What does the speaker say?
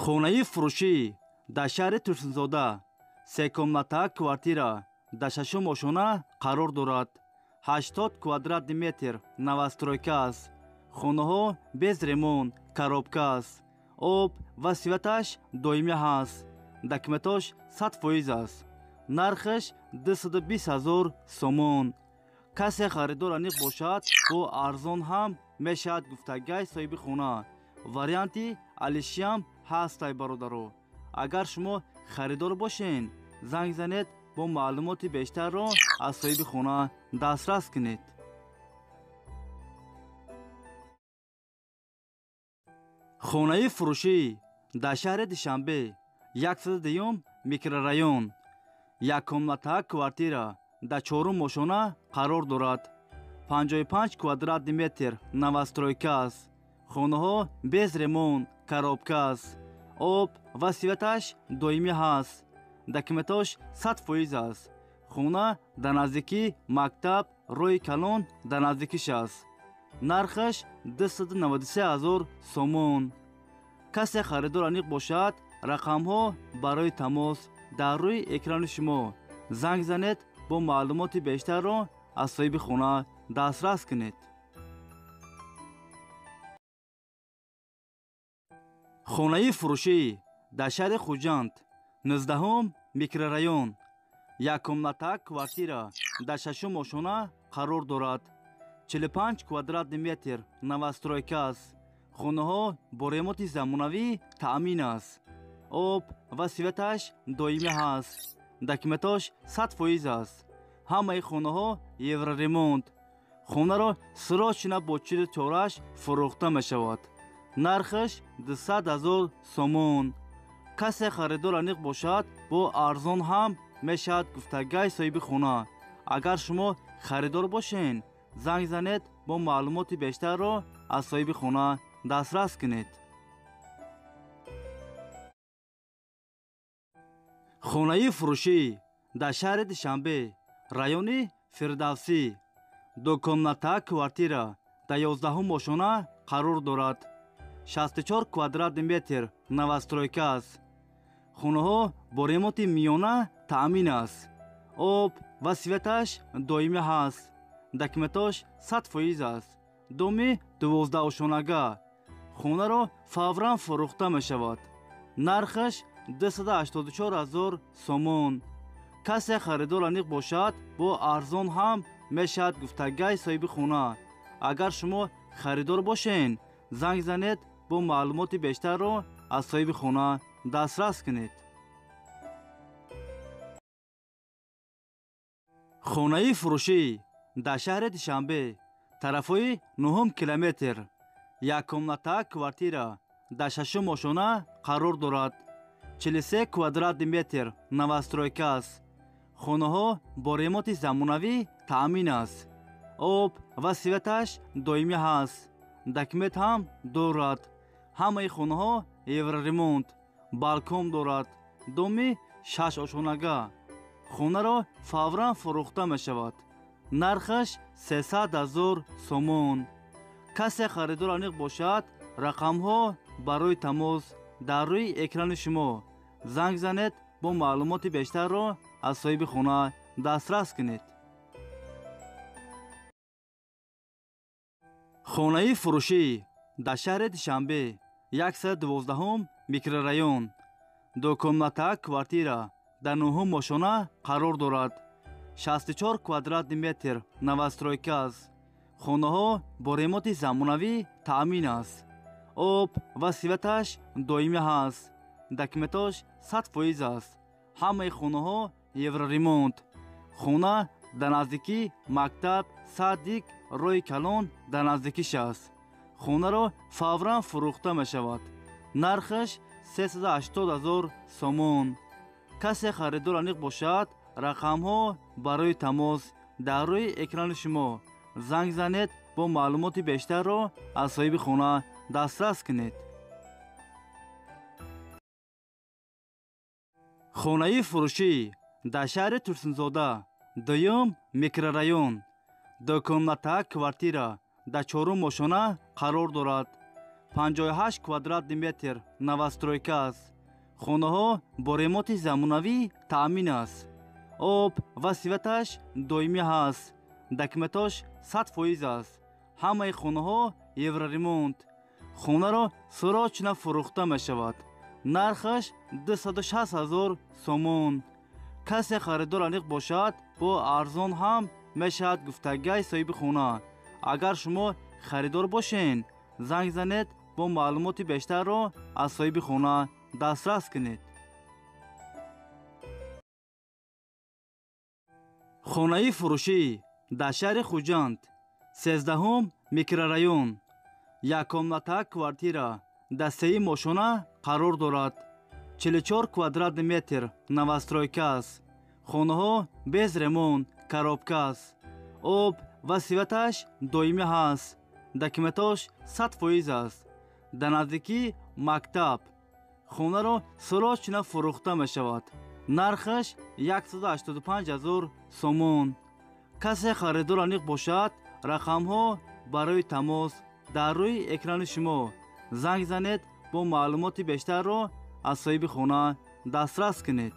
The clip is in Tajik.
Хонаи фурӯшӣ дар шаҳри Турсунзода, секомната квартира дар шашум ошона қарор дорад. 80 квадратный метр новостройка аст. Хонаҳо без ремонт, коробка аст. Об ва светаш доимӣ ҳаст. Документош 100% аст. Нархаш 220 000 сомон. Касе харидор аниқ бошад, бо арзон ҳам мешавад гуфтагай соҳиби хона. Варианти алишиам ҳастай бародаро. Агар шумо харидор бошен, занг занед, бо маълумоти бештарро аз соҳиби хона дастрас кунед. Хонаи фурӯшӣ дар шаҳри Душанбе, 102 микрорайон, яккомната квартира дар чорум ошона қарор дорад. 55 квадратный метр новостройка аст. Хонаҳо без ремонт, коробка аст. Об ва светаш доимӣ ҳаст. Документош 100% аст. Хона дар наздикии мактаб, роҳи калон дар наздикиш аст. Нархаш 293 000 сомон. Касе харидор аниқ бошад, рақамҳо барои тамос дар рӯи экрани шумо. Занг занед, бо маълумоти бештарро аз соҳиби хона дастрас кунед. Хонаи фурӯшӣ дар шаҳри Хуҷанд, 19 микрорайон, яккомната квартира дар шашум ошона қарор дорад. 45 квадратный метр новостройка аст. Хонаҳо бо ремонти замонавӣ таъмин аст. Об ва светаш доимӣ ҳаст. Документош 100% аст. Ҳамаи хонаҳо евроремонт. Хонаро срочно бо чилу чораш фурӯхта мешавад. Нархаш 200 000 сомон. Касе харидор аниқ бошад, бо арзон ҳам мешавад гуфтагай соҳиби хона. Агар шумо харидор бошен, занг занед, бо маълумоти бештарро аз соҳиби хона дастрас кунед. Хонаи фурӯшӣ дар шаҳри Душанбе, райони Фирдавсӣ, дукомната квартира дар 11 ошона қарор дорад. 64 квадратный метр новостройка аст. Хонаҳо бо ремонти миёна таъмин аст. Об ва светаш доимӣ ҳаст. Документош 100% аст. Доми 12 ошонага. Хонаро фавран фурӯхта мешавад. Нархаш 284 000 сомон. Касе харидор аниқ бошад, бо арзон ҳам мешавад гуфтагай соҳиби хона. Агар шумо харидор бошен, занг занед, бо маълумоти бештарро аз соҳиби хона дастрас кунед. Хонаи фурӯшӣ дар шаҳри Душанбе, тарафҳои 9 километр, яккомната квартира дар шашум ошона қарор дорад. 43 квадратный метр новостройка аст. Хонаҳо бо ремонти замонавӣ таъмин аст. Об ва светаш доимӣ ҳаст. Документ ҳам дорад. Ҳамаи хонаҳо евроремонт, балкон дорад. Доми 6 ошонага. Хонаро фавран фурӯхта мешавад. Нархаш 300 000 сомон. Касе харидор аниқ бошад, рақамҳо барои тамос дар рӯи экрани шумо. Занг занед, бо маълумоти бештарро аз соҳиби хона дастрас кунед. Хонаи фурӯшӣ дар шаҳри Душанбе, 112 микрорайон, дукомната квартира дар 9 ошона қарор дорад. 64 квадратный метр новостройка аст. Хонаҳо бо ремонти замонавӣ таъмин аст. Об ва светаш доимӣ ҳаст. Документош 100% аст. Ҳамаи хонаҳо евроремонт. Хона дар наздикии мактаб, садик, роҳи калон дар наздикиш аст. Хонаро фавран фурӯхта мешавад. Нархаш 380 000 сомон. Касе харидор аниқ бошад, рақамҳо барои тамос дар рӯи экрани шумо. Занг занед, бо маълумоти бештарро аз соҳиби хона дастрас кунед. Хонаи фурӯшӣ дар шаҳри Турсунзода, 2 микрорайон, дукомната квартира дар чорум ошона қарор дорад. 58 квадратный метр новостройка аст. Хонаҳо бо ремонти замонавӣ таъмин аст. Об ва светаш доимӣ ҳаст. Документош 100% аст. Ҳамаи хонаҳо евроремонт. Хонаро срочно фурӯхта мешавад. Нархаш 260 000 сомон. Касе харидор аниқ бошад, бо арзон ҳам мешавад, гуфтагай соҳиби хона. Агар шумо харидор бошен, занг занед, бо маълумоти бештарро аз соҳиби хона дастрас кунед. Хонаи фурӯшӣ дар шаҳри Хуҷанд, 13 микрорайон, яккомната квартира дар сеюм ошона қарор дорад. 44 квадратный метр новостройка аст. Хонаҳо без ремонт, коробка аст. Об ва светаш доимӣ ҳаст. Документош 100% аст. Дар наздикӣ мактаб. Хонаро срочно фурӯхта мешавад. Нархаш 185 000 сомон. Касе харидор аниқ бошад, рақамҳо барои тамос дар рӯи экрани шумо. Занг занед, бо маълумоти бештарро аз соҳиби хона дастрас кунед.